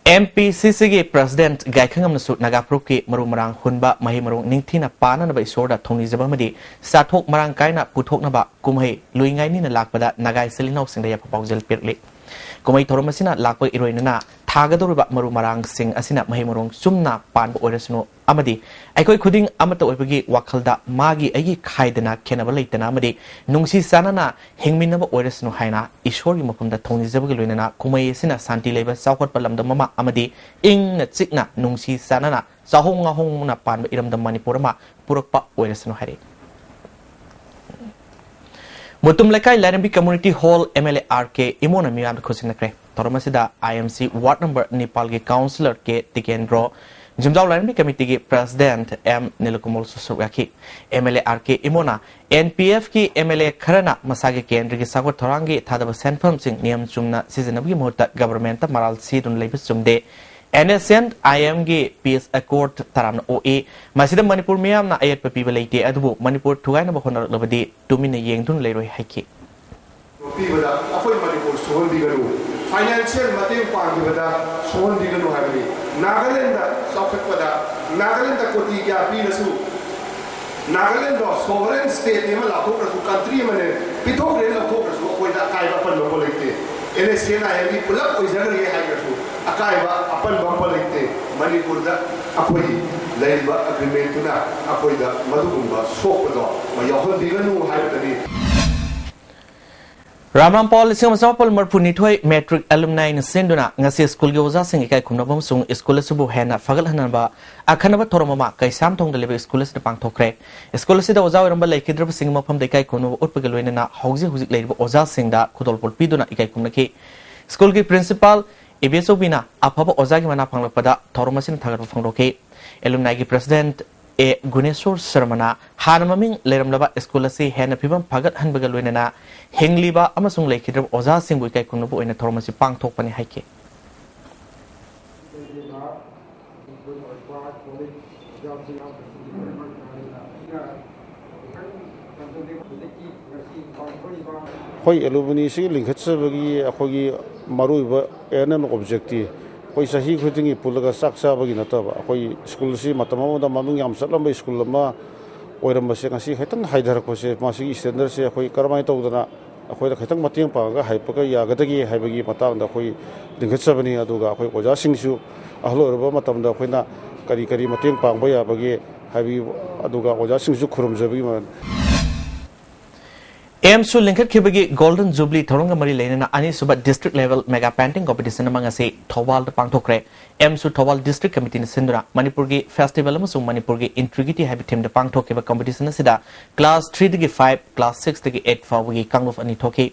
ꯑꯦꯝ ꯄꯤ ꯁꯤ ꯁꯤꯒꯤ ꯄ꯭ꯔꯁꯤꯗꯦꯟꯠ ꯒꯥꯏꯈꯪꯉꯝꯅꯁꯨ ꯅꯥꯒꯥ ꯐꯨꯔꯨꯞꯀꯤ ꯃꯔꯨ ꯃꯔꯥꯡ ꯍꯨꯟꯕ, ꯃꯍꯩ ꯃꯔꯣꯡ ꯅꯤꯡꯊꯤꯅ ꯄꯥꯟꯅꯅꯕ ꯏꯁꯣꯔꯗ ꯊꯧꯅꯤꯖꯕ ꯑꯃꯗꯤ ꯆꯥꯊꯣꯛ ꯃꯔꯥꯡ ꯀꯥꯏꯅ ꯄꯨꯊꯣꯛꯅꯕ ꯀꯨꯝꯍꯩ ꯂꯨꯏꯉꯥꯏꯅꯤꯅ ꯂꯥꯛꯄꯗ ꯅꯥꯒꯥ ꯏꯆꯤꯜ ꯏꯅꯥꯎꯁꯤꯡꯗ ꯌꯥꯏꯐ ꯄꯥꯎꯖꯦꯜ ꯄꯤꯔꯛꯂꯤ꯫ ꯀꯨꯝꯍꯩ ꯊꯧꯔꯝ ꯑꯁꯤꯅ ꯂꯥꯛꯄ ꯏꯔꯣꯏꯅꯅ ꯊꯥꯒꯗꯧꯔꯤꯕ ꯃꯔꯨ ꯃꯔꯥꯡꯁꯤꯡ ꯑꯁꯤꯅ ꯃꯍꯩ ꯃꯔꯣꯡ ꯆꯨꯝꯅ ꯄꯥꯟꯕ ꯑꯣꯏꯔꯁꯅꯨ ꯑꯃꯗꯤ ꯑꯩꯈꯣꯏ ꯈꯨꯗꯤꯡ ꯑꯃꯠꯇ ꯑꯣꯏꯕꯒꯤ ꯋꯥꯈꯜꯗ ꯃꯥꯒꯤ ꯑꯩꯒꯤ ꯈꯥꯏꯗꯅ ꯈꯦꯟꯅꯕ ꯂꯩꯇꯅ ꯑꯃꯗꯤ ꯅꯨꯡꯁꯤ ꯆꯥꯟꯅꯅ ꯍꯤꯡꯃꯤꯟꯅꯕ ꯑꯣꯏꯔꯁꯅꯨ ꯍꯥꯏꯅ ꯏꯁꯣꯔꯒꯤ ꯃꯐꯝꯗ ꯊꯧꯅꯤꯖꯕꯒ ꯂꯣꯏꯅꯅ ꯀꯨꯝꯍꯩ ꯑꯁꯤꯅ ꯁꯥꯟꯇꯤ ꯂꯩꯕ ꯆꯥꯎꯈꯠꯄ ꯂꯝꯗꯝ ꯑꯃ ꯑꯃꯗꯤ ꯏꯪꯅ ꯆꯤꯛꯅ ꯅꯨꯡꯁꯤ ꯆꯥꯟꯅꯅ ꯆꯥꯍꯣꯡ ꯉꯥꯍꯣꯡꯅ ꯄꯥꯟꯕ ꯏꯔꯝꯗꯝ ꯃꯅꯤꯄꯨꯔ ꯑꯃ ꯄꯨꯔꯛꯄ ꯑꯣꯏꯔꯁꯅꯨ ꯍꯥꯏꯔꯛꯏ꯫ ꯃꯨꯇꯨꯝ ꯂꯩꯀꯥꯏ ꯂꯥꯏꯔꯦꯝꯕꯤ community hall M L A R K ꯏꯃꯣꯅ ꯃꯤꯌꯥꯝꯗ ꯈꯨꯠꯁꯤꯟꯅꯈ꯭ꯔꯦ꯫ ꯊꯧꯔꯝ ꯑꯁꯤꯗ ꯑꯥꯏ ꯑꯦꯝ ꯁꯤ ꯋꯥꯔꯗ ꯅꯝꯕꯔ ꯅꯤꯄꯥꯜꯒꯤ ꯀꯥꯎꯟꯁꯤꯂꯔ ꯀꯦ ꯇꯤꯀꯦꯟꯗ꯭ꯔꯣ, ꯌꯨꯝꯖꯥꯎ ꯂꯥꯏꯔꯦꯝꯕꯤ ꯀꯃꯤꯇꯤꯒꯤ ꯄ꯭ꯔꯁꯤꯗꯦꯟꯠ ꯑꯦꯝ ꯅꯤꯂꯀꯃꯜꯁꯨ ꯁꯔꯨꯛ ꯌꯥꯈꯤ꯫ M L A R K ꯏꯃꯣꯅ ꯑꯦꯟ ꯄꯤ ꯑꯦꯐꯀꯤ ꯑꯦꯝ ꯑꯦꯜ ꯑꯦ ꯈꯔꯅ ꯃꯁꯥꯒꯤ ꯀꯦꯟꯗ꯭ꯔꯒꯤ ꯆꯥꯎꯈꯠ ꯊꯧꯔꯥꯡꯒꯤ ꯊꯥꯗꯕ ꯁꯦꯟꯐꯝꯁꯤꯡ ꯅꯤꯌꯝ ꯆꯨꯝꯅ ꯁꯤꯖꯤꯟꯅꯕꯒꯤ ꯃꯍꯨꯠꯇ ꯒꯕꯔꯃꯦꯟꯠꯇ ꯃꯔꯥꯜ ꯁꯤꯗꯨꯅ ꯂꯩꯕ ꯆꯨꯝꯗꯦ꯫ ꯑꯦꯟ ꯑꯦꯁ ꯑꯦꯟ ꯑꯥꯏ ꯑꯦꯝꯒꯤ ꯄꯤꯁ ꯑꯦꯀꯣꯔꯗ ꯇꯔꯥꯝꯅ ꯑꯣꯛꯏ꯫ ꯃꯁꯤꯗ ꯃꯅꯤꯄꯨꯔ ꯃꯤꯌꯥꯝꯅ ꯑꯌꯦꯠꯄ ꯄꯤꯕ ꯂꯩꯇꯦ, ꯑꯗꯨꯕꯨ ꯃꯅꯤꯄꯨꯔ ꯊꯨꯒꯥꯏꯅꯕ ꯍꯣꯠꯅꯔꯛꯂꯕꯗꯤ ꯇꯨꯃꯤꯟꯅ ꯌꯦꯡꯗꯨꯅ ꯂꯩꯔꯣꯏ ꯍꯥꯏꯈꯤ꯫ ꯄꯤꯕꯗ ꯑꯩꯈꯣꯏ ꯃꯅꯤꯄꯨꯔ ꯁꯣꯛꯍꯟꯕꯤꯒꯅꯨ, ꯐꯥꯏꯅꯥꯟꯁꯤꯌꯦꯜ ꯃꯇꯦꯡ ꯄꯥꯡꯈꯤꯕꯗ ꯁꯣꯛꯍꯟꯕꯤꯒꯅꯨ ꯍꯥꯏꯕꯅꯤ꯫ ꯅꯥꯒꯥꯂꯦꯟꯗ ꯆꯥꯎꯈꯠꯄꯗ, ꯅꯥꯒꯥꯂꯦꯟꯗ ꯀꯣꯇꯤ ꯀꯌꯥ ꯄꯤꯔꯁꯨ, ꯅꯥꯒꯥꯂꯦꯟꯗꯣ ꯁꯣꯚꯔꯦꯟ ꯁ꯭ꯇꯦꯠꯅꯤ ꯑꯃ ꯂꯥꯎꯊꯣꯛꯈ꯭ꯔꯁꯨ, ꯀꯟꯇ꯭ꯔꯤ ꯑꯃꯅꯦ, ꯄꯤꯊꯣꯛꯈ꯭ꯔꯦꯅ ꯂꯧꯊꯣꯛꯈ꯭ꯔꯁꯨ ꯑꯩꯈꯣꯏꯗ ꯑꯀꯥꯏꯕ ꯑꯄꯟꯕ ꯑꯃ ꯂꯩꯇꯦ꯫ ꯑꯦꯟ ꯑꯦꯁ ꯑꯦꯟ ꯑꯥꯏ ꯑꯦꯝꯒꯤ ꯄꯨꯂꯞ ꯑꯣꯏꯖꯈ꯭ꯔꯒꯦ ꯍꯥꯏꯈ꯭ꯔꯁꯨ ꯑꯀꯥꯏꯕ ꯑꯄꯟꯕ ꯑꯃ ꯂꯩꯇꯦ꯫ ꯃꯅꯤꯄꯨꯔꯗ ꯑꯩꯈꯣꯏꯒꯤ ꯂꯩꯔꯤꯕ ꯑꯦꯒ꯭ꯔꯤꯃꯦꯟꯠꯇꯨꯅ ꯑꯩꯈꯣꯏꯗ ꯃꯗꯨꯒꯨꯝꯕ ꯁꯣꯛꯄꯗꯣ ꯌꯥꯎꯍꯟꯕꯤꯒꯅꯨ ꯍꯥꯏꯕꯗꯅꯤ꯫ ꯔꯥꯝꯔꯥꯝ ꯄꯥꯎ ꯂꯤꯁꯤꯡ ꯑꯃ ꯆꯃꯥꯄꯜ ꯃꯔꯤꯐꯨꯅꯤꯊꯣꯏ ꯃꯦꯇ꯭ꯔꯤꯛ ꯑꯦꯂꯨꯝꯅꯥꯏꯅ ꯁꯤꯟꯗꯨꯅ ꯉꯁꯤ ꯁ꯭ꯀꯨꯜꯒꯤ ꯑꯣꯖꯥꯁꯤꯡ ꯏꯀꯥꯏ ꯈꯨꯝꯅꯕ ꯑꯃꯁꯨꯡ ꯁ꯭ꯀꯨꯜ ꯑꯁꯤꯕꯨ ꯍꯦꯟꯅ ꯐꯒꯠꯍꯟꯅꯕ ꯑꯈꯟꯅꯕ ꯊꯧꯔꯝ ꯑꯃ ꯀꯩꯁꯥꯝꯊꯣꯡꯗ ꯂꯩꯕ ꯁ꯭ꯀꯨꯜ ꯑꯁꯤꯗ ꯄꯥꯡꯊꯣꯛꯈ꯭ꯔꯦ꯫ ꯁ꯭ꯀꯨꯜ ꯑꯁꯤꯗ ꯑꯣꯖꯥ ꯑꯣꯏꯔꯝꯕ ꯂꯩꯈꯤꯗ꯭ꯔꯕꯁꯤꯡꯒꯤ ꯃꯐꯝꯗ ꯏꯀꯥꯏ ꯈꯨꯝꯅꯕ ꯎꯠꯄꯒ ꯂꯣꯏꯅꯅ ꯍꯧꯖꯤꯛ ꯍꯧꯖꯤꯛ ꯂꯩꯔꯤꯕ ꯑꯣꯖꯥꯁꯤꯡꯗ ꯈꯨꯗꯣꯜꯄꯣꯠ ꯄꯤꯗꯨꯅ ꯏꯀꯥꯏ ꯈꯨꯝꯅꯈꯤ꯫ ꯁ꯭ꯀꯨꯜꯒꯤ ꯄ꯭ꯔꯤꯟꯁꯤꯄꯥꯜ ꯏꯕꯦꯆꯧꯕꯤꯅ ꯑꯐꯕ ꯑꯣꯖꯥꯒꯤ ꯃꯅꯥ ꯐꯪꯂꯛꯄꯗ ꯊꯧꯔꯝ ꯑꯁꯤꯅ ꯊꯥꯒꯠꯄ ꯐꯣꯡꯗꯣꯛꯈꯤ꯫ ꯑꯦꯂꯨꯝꯅꯥꯏꯒꯤ ꯄ꯭ꯔꯁꯤꯗꯦꯟꯠ ꯑꯦ ꯒꯨꯅꯦꯁꯣꯔ ꯁꯔꯃꯅ ꯍꯥꯟꯅ ꯃꯃꯤꯡ ꯂꯩꯔꯝꯂꯕ ꯁ꯭ꯀꯨꯜ ꯑꯁꯤ ꯍꯦꯟꯅ ꯐꯤꯕꯝ ꯐꯒꯠꯍꯟꯕꯒ ꯂꯣꯏꯅꯅ ꯍꯤꯡꯂꯤꯕ ꯑꯃꯁꯨꯡ ꯂꯩꯈꯤꯗ꯭ꯔꯕ ꯑꯣꯖꯥꯁꯤꯡꯕꯨ ꯏꯀꯥꯏ ꯈꯨꯝꯅꯕ ꯑꯣꯏꯅ ꯊꯧꯔꯝ ꯑꯁꯤ ꯄꯥꯡꯊꯣꯛꯄꯅꯤ ꯍꯥꯏꯈꯤ꯫ ꯑꯩꯈꯣꯏ ꯑꯦꯂꯨꯃꯤꯅꯤꯁꯤꯒꯤ ꯂꯤꯡꯈꯠꯆꯕꯒꯤ ꯑꯩꯈꯣꯏꯒꯤ ꯃꯔꯨꯑꯣꯏꯕ aim and objective ꯑꯩꯈꯣꯏ ꯆꯍꯤ ꯈꯨꯗꯤꯡꯒꯤ ꯄꯨꯜꯂꯒ ꯆꯥꯛ ꯆꯥꯕꯒꯤ ꯅꯠꯇꯕ, ꯑꯩꯈꯣꯏ ꯁ꯭ꯀꯨꯜꯁꯤ ꯃꯇꯝ ꯑꯃꯗ ꯃꯃꯤꯡ ꯌꯥꯝ ꯆꯠꯂꯝꯕ ꯁ꯭ꯀꯨꯜ ꯑꯃ ꯑꯣꯏꯔꯝꯕꯁꯦ ꯉꯁꯤ ꯈꯤꯇꯪ ꯍꯥꯏꯊꯔꯛꯄꯁꯦ, ꯃꯁꯤꯒꯤ ꯁ꯭ꯇꯦꯟꯗꯔꯠꯁꯦ ꯑꯩꯈꯣꯏ ꯀꯔꯝꯍꯥꯏꯅ ꯇꯧꯗꯅ ꯑꯩꯈꯣꯏꯗ ꯈꯤꯇꯪ ꯃꯇꯦꯡ ꯄꯥꯡꯉꯒ ꯍꯥꯏꯕꯒ ꯌꯥꯒꯗꯒꯦ ꯍꯥꯏꯕꯒꯤ ꯃꯇꯥꯡꯗ ꯑꯩꯈꯣꯏ ꯂꯤꯡꯈꯠꯆꯕꯅꯤ꯫ ꯑꯗꯨꯒ ꯑꯩꯈꯣꯏ ꯑꯣꯖꯥꯁꯤꯡꯁꯨ ꯑꯍꯜ ꯑꯣꯏꯔꯕ ꯃꯇꯝꯗ ꯑꯩꯈꯣꯏꯅ ꯀꯔꯤ ꯀꯔꯤ ꯃꯇꯦꯡ ꯄꯥꯡꯕ ꯌꯥꯕꯒꯦ ꯍꯥꯏꯕꯒꯤ, ꯑꯗꯨꯒ ꯑꯣꯖꯥꯁꯤꯡꯁꯨ ꯈꯨꯔꯨꯝꯖꯕꯒꯤ ꯃꯔꯝ꯫ ꯑꯦꯝꯁꯨ ꯂꯤꯡꯈꯠꯈꯤꯕꯒꯤ Golden Jubilee ꯊꯧꯔꯝꯒ ꯃꯔꯤ ꯂꯩꯅꯅ ꯑꯅꯤꯁꯨꯕ District Level Mega Painting Competition ꯑꯃ ꯉꯁꯤ ꯊꯧꯕꯥꯜꯗ ꯄꯥꯡꯊꯣꯛꯈ꯭ꯔꯦ꯫ ꯑꯦꯝꯁꯨ ꯊꯧꯕꯥꯜ District Committeeꯅ ꯁꯤꯟꯗꯨꯅ ꯃꯅꯤꯄꯨꯔꯒꯤ Festival ꯑꯃꯁꯨꯡ ꯃꯅꯤꯄꯨꯔꯒꯤ Integrity ꯍꯥꯏꯕ themeꯗ ꯄꯥꯡꯊꯣꯛꯈꯤꯕ competition ꯑꯁꯤꯗ Class threeꯗꯒꯤ five, Class sixꯇꯒꯤ eight ꯐꯥꯎꯕꯒꯤ ꯀꯥꯡꯂꯨꯞ ꯑꯅꯤ ꯊꯣꯛꯈꯤ꯫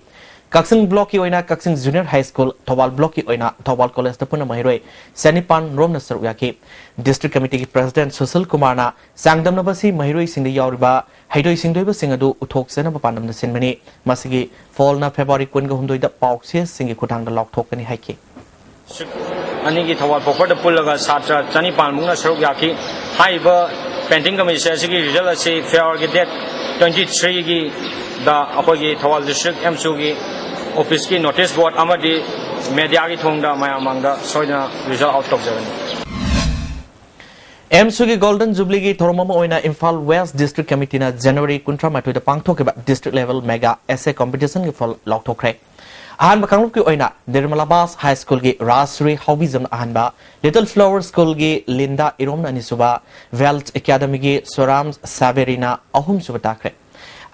ꯀꯛꯆꯤꯡ Blockꯀꯤ ꯑꯣꯏꯅ ꯀꯛꯆꯤꯡ Junior High School, ꯊꯧꯕꯥꯜ Blockꯀꯤ ꯑꯣꯏꯅ ꯊꯧꯕꯥꯜ Collegeꯇ ꯄꯨꯟꯅ ꯃꯍꯩꯔꯣꯏ ꯆꯅꯤꯄꯥꯟ ꯔꯣꯝꯅ ꯁꯔꯨꯛ ꯌꯥꯈꯤ꯫ District Committeeꯒꯤ President ꯁꯨꯁꯤꯜ ꯀꯨꯃꯥꯔꯅ ꯆꯥꯡꯗꯝꯅꯕ ꯑꯁꯤ ꯃꯍꯩꯔꯣꯏꯁꯤꯡꯗ ꯌꯥꯎꯔꯤꯕ ꯍꯩꯊꯣꯏ ꯁꯤꯡꯊꯣꯏꯕꯁꯤꯡ ꯑꯗꯨ ꯎꯠꯊꯣꯛꯆꯅꯕ ꯄꯥꯟꯗꯝꯗ ꯁꯤꯟꯕꯅꯤ꯫ ꯃꯁꯤꯒꯤ ꯐꯣꯜꯅ February ꯀꯨꯟꯒ ꯍꯨꯝꯗꯣꯏꯗ ꯄꯥꯎꯆꯦꯁꯤꯡꯒꯤ ꯈꯨꯠꯊꯥꯡꯗ ꯂꯥꯎꯊꯣꯛꯀꯅꯤ ꯍꯥꯏꯈꯤ꯫ ꯑꯅꯤꯒꯤ ꯊꯧꯕꯥꯜ properꯗ ꯄꯨꯜꯂꯒ ꯁꯥꯇ꯭ꯔ ꯆꯅꯤꯄꯥꯟꯃꯨꯛꯅ ꯁꯔꯨꯛ ꯌꯥꯈꯤ꯫ ꯍꯥꯏꯔꯤꯕ painting competition ꯑꯁꯤꯒꯤ result ꯑꯁꯤ Februaryꯒꯤ date twenty threeꯒꯤꯗ ꯑꯩꯈꯣꯏꯒꯤ ꯊꯧꯕꯥꯜ District ꯑꯦꯝꯁꯨꯒꯤ officeꯀꯤ notice board ꯑꯃꯗꯤ mediaꯒꯤ ꯊꯣꯡꯗ ꯃꯌꯥꯝ ꯃꯥꯡꯗ ꯁꯣꯏꯗꯅ result out ꯇꯧꯖꯒꯅꯤ꯫ ꯑꯦꯝꯁꯨꯒꯤ Golden Jubileeꯒꯤ ꯊꯧꯔꯝ ꯑꯃ ꯑꯣꯏꯅ ꯏꯝꯐꯥꯜ West District Committeeꯅ January ꯀꯨꯟꯊ꯭ꯔꯥ ꯃꯥꯊꯣꯏꯗ ꯄꯥꯡꯊꯣꯛꯈꯤꯕ District Level Mega Essay Competitionꯒꯤ ꯐꯣꯜ ꯂꯥꯎꯊꯣꯛꯈ꯭ꯔꯦ꯫ ꯑꯍꯥꯟꯕ ꯀꯥꯡꯂꯨꯞꯀꯤ ꯑꯣꯏꯅ ꯅꯤꯔꯃꯂꯥ ꯕꯥꯁ High Schoolꯒꯤ ꯔꯥꯖꯁ꯭ꯔꯤ ꯍꯥꯎꯕꯤꯖꯝꯅ ꯑꯍꯥꯟꯕ, Little Flower Schoolꯒꯤ ꯂꯤꯟꯗꯥ ꯏꯔꯣꯝꯅ ꯑꯅꯤꯁꯨꯕ, Wealth Academyꯒꯤ ꯁꯣꯔꯥꯝ ꯁꯥꯕꯦꯔꯤꯅ ꯑꯍꯨꯝꯁꯨꯕ ꯇꯥꯈ꯭ꯔꯦ꯫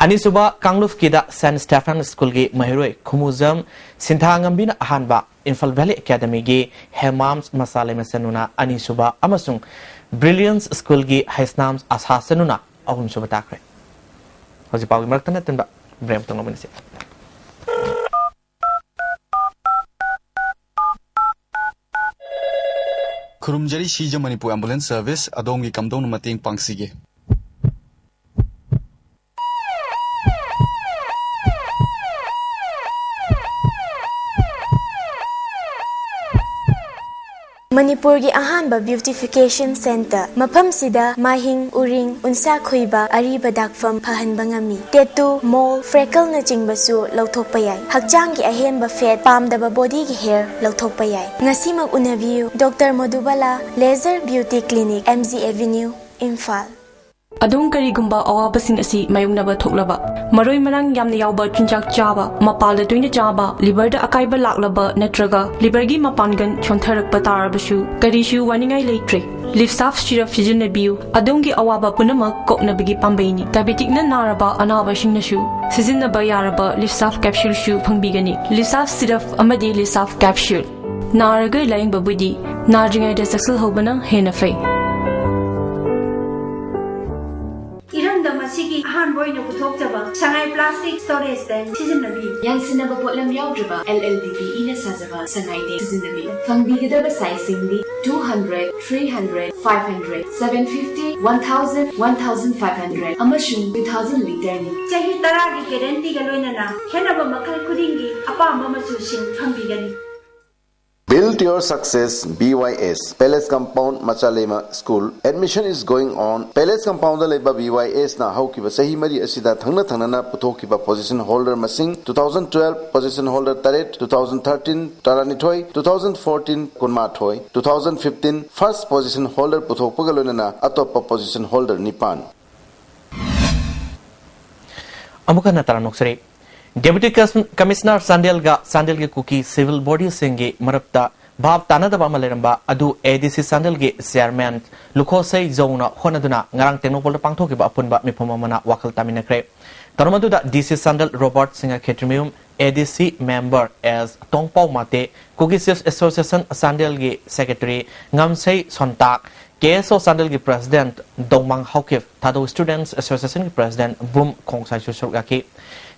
ꯑꯅꯤꯁꯨꯕ ꯀꯥꯡꯂꯨꯞꯀꯤꯗ Saint Stephen Schoolꯒꯤ ꯃꯍꯩꯔꯣꯏ ꯈꯨꯃꯨꯖꯝ ꯁꯤꯟꯊꯥꯉꯝꯕꯤꯅ ꯑꯍꯥꯟꯕ, Imphal Valley Academyꯒꯤ ꯍꯦꯃꯥꯝꯁ ꯃꯁꯥꯂꯦ ꯃꯁꯅꯨꯅ ꯑꯅꯤꯁꯨꯕ ꯑꯃꯁꯨꯡ Brilliance Schoolꯒꯤ ꯍꯩꯁꯅꯥꯝꯁ ꯑꯁꯥ ꯁꯅꯨꯅ ꯑꯍꯨꯝꯁꯨꯕ ꯇꯥꯈ꯭ꯔꯦ꯫ ꯍꯧꯖꯤꯛ ꯄꯥꯎꯒꯤ ꯃꯔꯛꯇ ꯅꯠꯇꯟꯕ break ꯑꯃꯇꯪ ꯂꯧꯃꯤꯟꯅꯁꯤ꯫ ꯈꯨꯔꯨꯝꯖꯔꯤ ꯁꯤꯖ ꯃꯅꯤꯄꯨꯔ Ambulance Service, ꯑꯗꯣꯝꯒꯤ ꯀꯝꯗꯧꯅ ꯃꯇꯦꯡ ꯄꯥꯡꯁꯤꯒꯦ? ꯃꯅꯤꯄꯨꯔꯒꯤ ꯑꯍꯥꯟꯕ beautification centre꯫ ꯃꯐꯝꯁꯤꯗ ꯃꯥꯏꯍꯤꯡ, ꯎꯔꯤꯡ, ꯎꯟꯁꯥ ꯈꯨꯏꯕ, ꯑꯔꯤꯕ ꯗꯥꯛꯐꯝ ꯐꯍꯟꯕ ꯉꯝꯃꯤ꯫ Tattoo, mole, freckleꯅꯆꯤꯡꯕꯁꯨ ꯂꯧꯊꯣꯛꯄ ꯌꯥꯏ꯫ ꯍꯛꯆꯥꯡꯒꯤ ꯑꯍꯦꯟꯕ fat, ꯄꯥꯝꯗꯕ bodyꯒꯤ hair ꯂꯧꯊꯣꯛꯄ ꯌꯥꯏ꯫ ꯉꯁꯤꯃꯛ ꯎꯅꯕꯤꯌꯨ, Doctor ꯃꯣꯗꯨꯕꯥꯂꯥ Laser Beauty Clinic, M G Avenue, Imphal. ꯑꯗꯣꯝ ꯀꯔꯤꯒꯨꯝꯕ ꯑꯋꯥꯕꯁꯤꯡ ꯑꯁꯤ ꯃꯥꯌꯣꯛꯅꯕ ꯊꯣꯛꯂꯕ, ꯃꯔꯣꯏ ꯃꯔꯥꯡ ꯌꯥꯝꯅ ꯌꯥꯎꯕ ꯆꯤꯟꯖꯥꯛ ꯆꯥꯕ, ꯃꯄꯥꯜꯗ ꯇꯣꯏꯅ ꯆꯥꯕ, liverꯗ ꯑꯀꯥꯏꯕ ꯂꯥꯛꯂꯕ ꯅꯠꯇ꯭ꯔꯒ liverꯒꯤ ꯃꯄꯥꯡꯒꯜ ꯁꯣꯟꯊꯔꯛꯄ ꯇꯥꯔꯕꯁꯨ, ꯀꯔꯤꯁꯨ ꯋꯥꯅꯤꯡꯉꯥꯏ ꯂꯩꯇ꯭ꯔꯦ꯫ Livsaf syrup ꯁꯤꯖꯤꯟꯅꯕꯤꯌꯨ꯫ ꯑꯗꯣꯝꯒꯤ ꯑꯋꯥꯕ ꯄꯨꯝꯅꯃꯛ ꯀꯣꯛꯅꯕꯒꯤ ꯄꯥꯝꯕꯩꯅꯤ꯫ Diabeticꯅ ꯅꯥꯔꯕ ꯑꯅꯥꯕꯁꯤꯡꯅꯁꯨ ꯁꯤꯖꯤꯟꯅꯕ ꯌꯥꯔꯕ Livsaf capsuleꯁꯨ ꯐꯪꯕꯤꯒꯅꯤ꯫ Livsaf syrup ꯑꯃꯗꯤ Livsaf capsule꯫ ꯅꯥꯔꯒ ꯂꯥꯌꯦꯡꯕꯕꯨꯗꯤ ꯅꯥꯗ꯭ꯔꯤꯉꯩꯗ ꯆꯦꯛꯁꯤꯜꯍꯧꯕꯅ ꯍꯦꯟꯅ ꯐꯩ꯫ ꯏꯔꯝꯗꯝ ꯑꯁꯤꯒꯤ ꯑꯍꯥꯟꯕ ꯑꯣꯏꯅ ꯄꯨꯊꯣꯛꯆꯕ ꯁꯉꯥꯏ plastic storage tank ꯁꯤꯖꯤꯟꯅꯕꯤꯌꯨ꯫ ꯌꯥꯟꯁꯤꯟꯅꯕ ꯄꯣꯠꯂꯝ ꯌꯥꯎꯗ꯭ꯔꯕ L L D P Eꯅ ꯁꯥꯖꯕ ꯁꯉꯥꯏ tank ꯁꯤꯖꯤꯟꯅꯕꯤꯌꯨ꯫ ꯐꯪꯕꯤꯒꯗꯕ sizeꯁꯤꯡꯗꯤ two hundred, three hundred, five hundred, seven fifty, one thousand, one thousand five hundred ꯑꯃꯁꯨꯡ two thousand literꯅꯤ꯫ ꯆꯍꯤ ꯇꯔꯥꯒꯤ guaranteeꯒ ꯂꯣꯏꯅꯅ ꯈꯦꯠꯅꯕ ꯃꯈꯜ ꯈꯨꯗꯤꯡꯒꯤ ꯑꯄꯥꯝꯕ ꯃꯆꯨꯁꯤꯡ ꯐꯪꯕꯤꯒꯅꯤ꯫ Build your success, B Y S, Palace Compound, Machaleima School. Admission is going on. Palace Compoundꯗ ꯂꯩꯕ B Y Sꯅ ꯍꯧꯈꯤꯕ ꯆꯍꯤ ꯃꯔꯤ ꯑꯁꯤꯗ ꯊꯪꯅ ꯊꯪꯅꯅ ꯄꯨꯊꯣꯛꯈꯤꯕ position holder ꯃꯁꯤꯡ, two thousand twelve position holder ꯇꯔꯦꯠ, two thousand thirteen ꯇꯔꯥꯅꯤꯊꯣꯏ, two thousand fourteen ꯀꯨꯟꯃꯥꯊꯣꯏ, two thousand fifteen first position holder ꯄꯨꯊꯣꯛꯄꯒ ꯂꯣꯏꯅꯅ ꯑꯇꯣꯞꯄ position holder ꯅꯤꯄꯥꯟ꯫ ꯑꯃꯨꯛ ꯍꯟꯅ ꯇꯔꯥꯝꯅ ꯑꯣꯛꯆꯔꯤ꯫ Deputy Commissioner ꯆꯥꯟꯗꯦꯜꯒ ꯆꯥꯟꯗꯦꯜꯒꯤ ꯀꯨꯀꯤ civil bodyꯁꯤꯡꯒꯤ ꯃꯔꯛꯇ ꯚꯥꯞ ꯇꯥꯅꯗꯕ ꯑꯃ ꯂꯩꯔꯝꯕ ꯑꯗꯨ A D C ꯆꯥꯟꯗꯦꯜꯒꯤ chairman ꯂꯨꯈꯣꯁꯩ ꯖꯧꯅ ꯍꯣꯠꯅꯗꯨꯅ ꯉꯔꯥꯡ ꯇꯦꯡꯅꯧꯄꯜꯗ ꯄꯥꯡꯊꯣꯛꯈꯤꯕ ꯑꯄꯨꯟꯕ ꯃꯤꯐꯝ ꯑꯃꯅ ꯋꯥꯈꯜ ꯇꯥꯃꯤꯟꯅꯈ꯭ꯔꯦ꯫ ꯊꯧꯔꯝ ꯑꯗꯨꯗ D C Chandel Robert Singh ꯈꯦꯇ꯭ꯔꯤꯃꯌꯨꯝ, A D C member S Tongpao Mate, Kuki Chief Association ꯆꯥꯟꯗꯦꯜꯒꯤ secretary Ngamsei Sontak, K S O ꯆꯥꯟꯗꯦꯜꯒꯤ president ꯗꯧꯃꯥꯡ ꯍꯥꯎꯀꯤꯞ, ꯊꯥꯗꯧ Students Associationꯒꯤ president ꯕꯨꯝ ꯈꯣꯡꯁꯥꯏꯁꯨ ꯁꯔꯨꯛ ꯌꯥꯈꯤ꯫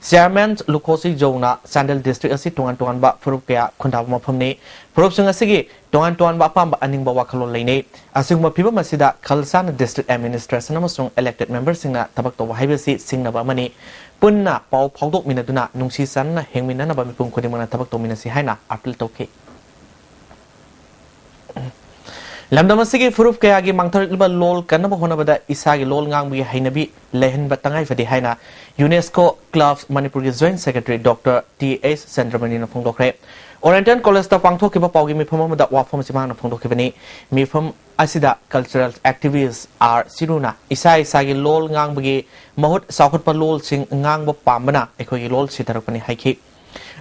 Chairman ꯂꯨꯈꯣꯁꯤ ꯖꯧꯅ ꯆꯥꯟꯗꯦꯜ district ꯑꯁꯤ ꯇꯣꯉꯥꯟ ꯇꯣꯉꯥꯟꯕ ꯐꯨꯔꯨꯞ ꯀꯌꯥ ꯈꯨꯟꯗꯥꯕ ꯃꯐꯝꯅꯤ꯫ ꯐꯨꯔꯨꯞꯁꯤꯡ ꯑꯁꯤꯒꯤ ꯇꯣꯉꯥꯟ ꯇꯣꯉꯥꯟꯕ ꯑꯄꯥꯝꯕ ꯑꯅꯤꯡꯕ ꯋꯥꯈꯜꯂꯣꯟ ꯂꯩꯅꯩ꯫ ꯑꯁꯤꯒꯨꯝꯕ ꯐꯤꯕꯝ ꯑꯁꯤꯗ ꯈꯜ ꯁꯥꯅ district administration ꯑꯃꯁꯨꯡ elected memberꯁꯤꯡꯅ ꯊꯕꯛ ꯇꯧꯕ ꯍꯥꯏꯕꯁꯤ ꯁꯤꯡꯅꯕ ꯑꯃꯅꯤ꯫ ꯄꯨꯟꯅ ꯄꯥꯎ ꯐꯥꯎꯗꯣꯛꯃꯤꯟꯅꯗꯨꯅ ꯅꯨꯡꯁꯤ ꯆꯥꯟꯅꯅ ꯍꯤꯡꯃꯤꯟꯅꯅꯕ ꯃꯤꯄꯨꯝ ꯈꯨꯗꯤꯡꯃꯛꯅ ꯊꯕꯛ ꯇꯧꯃꯤꯟꯅꯁꯤ ꯍꯥꯏꯅ appeal ꯇꯧꯈꯤ꯫ ꯂꯝꯗꯝ ꯑꯁꯤꯒꯤ ꯐꯨꯔꯨꯞ ꯀꯌꯥꯒꯤ ꯃꯥꯡꯊꯔꯛꯂꯤꯕ ꯂꯣꯜ ꯀꯟꯅꯕ ꯍꯣꯠꯅꯕꯗ ꯏꯁꯥꯒꯤ ꯂꯣꯜ ꯉꯥꯡꯕꯒꯤ ꯍꯩꯅꯕꯤ ꯂꯩꯍꯟꯕ ꯇꯉꯥꯏ ꯐꯗꯦ ꯍꯥꯏꯅ UNESCO Clubs ꯃꯅꯤꯄꯨꯔꯒꯤ Joint Secretary Doctor T H ꯆꯟꯗ꯭ꯔꯃꯅꯤꯅ ꯐꯣꯡꯗꯣꯛꯈ꯭ꯔꯦ꯫ Oriental Collegeꯇ ꯄꯥꯡꯊꯣꯛꯈꯤꯕ ꯄꯥꯎꯒꯤ ꯃꯤꯐꯝ ꯑꯃꯗ ꯋꯥꯐꯝ ꯑꯁꯤ ꯃꯍꯥꯛꯅ ꯐꯣꯡꯗꯣꯛꯈꯤꯕꯅꯤ꯫ ꯃꯤꯐꯝ ꯑꯁꯤꯗ cultural activist R ꯁꯤꯔꯨꯅ ꯏꯁꯥ ꯏꯁꯥꯒꯤ ꯂꯣꯜ ꯉꯥꯡꯕꯒꯤ ꯃꯍꯨꯠ ꯆꯥꯎꯈꯠꯄ ꯂꯣꯜꯁꯤꯡ ꯉꯥꯡꯕ ꯄꯥꯝꯕꯅ ꯑꯩꯈꯣꯏꯒꯤ ꯂꯣꯜ ꯁꯤꯊꯔꯛꯄꯅꯤ ꯍꯥꯏꯈꯤ꯫